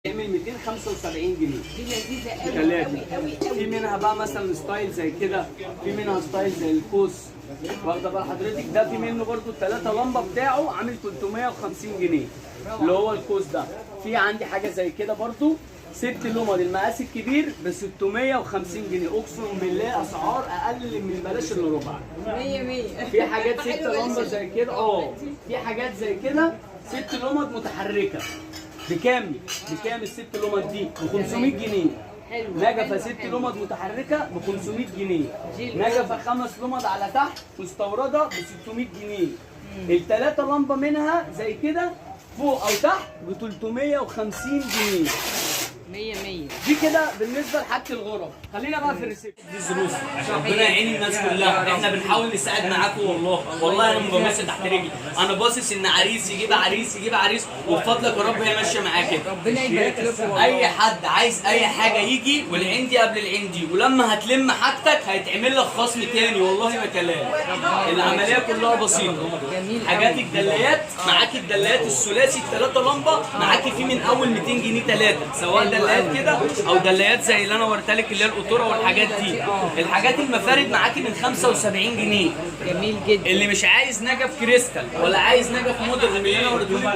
يعمل 275 جنيه. دي لذيذة قوي. ثلاثة. قوي قوي في قوي. منها بقى مثلا style زي كده، في منها style زي الكوس، واخده بقى حضرتك؟ ده في منه برضو الثلاثة لمبة بتاعه عامل 350 جنيه اللي هو الكوس ده. في عندي حاجة زي كده برضو ست لمض المقاس الكبير ب 650 جنيه. اقسم بالله اسعار اقل من بلاش الا ربع. 100 100. في حاجات ست لمبة زي كده، في حاجات زي كده ست لمض متحركة. بكام؟ بكام الست لمض دي؟ ب 500 جنيه. حلو. نجفه حلو، ست حلو. لمض متحركة ب 500 جنيه. جيل. نجفه خمس لمض على تحت مستورده ب 600 جنيه. الثلاثة لمبة منها زي كده فوق او تحت ب 350 جنيه. 100 100. دي كده بالنسبة لحاجة الغرف. خلينا بقى في ال reception. دي ظروف عشان ربنا يعين الناس كلها. احنا بنحاول نساعد معاكم والله، والله انا ما ببص تحت رجلي، انا باصص ان عريس يجيب عريس يجيب عريس، وبفضلك يا رب هي ماشية معاك كده. ربنا يبارك لكم والله. اي حد عايز اي حاجة يجي، والعندي قبل العندي، ولما هتلم حاجتك هيتعمل لك خصم تاني، والله ما كلام. العملية كلها بسيطة. جميل حاجات أوي. الدلايات معاك، الدلايات الثلاثي الثلاثة لمبة معاك في من اول 200 جنيه ثلاثة، سواء دلايات كده او دلايات زي اللي انا وريتها لك اللي هي القطوره والحاجات دي. الحاجات المفارد معاك من 75 جنيه. جميل جدا. اللي مش عايز نجف كريستال ولا عايز نجف modern اللي انا وريتهولك.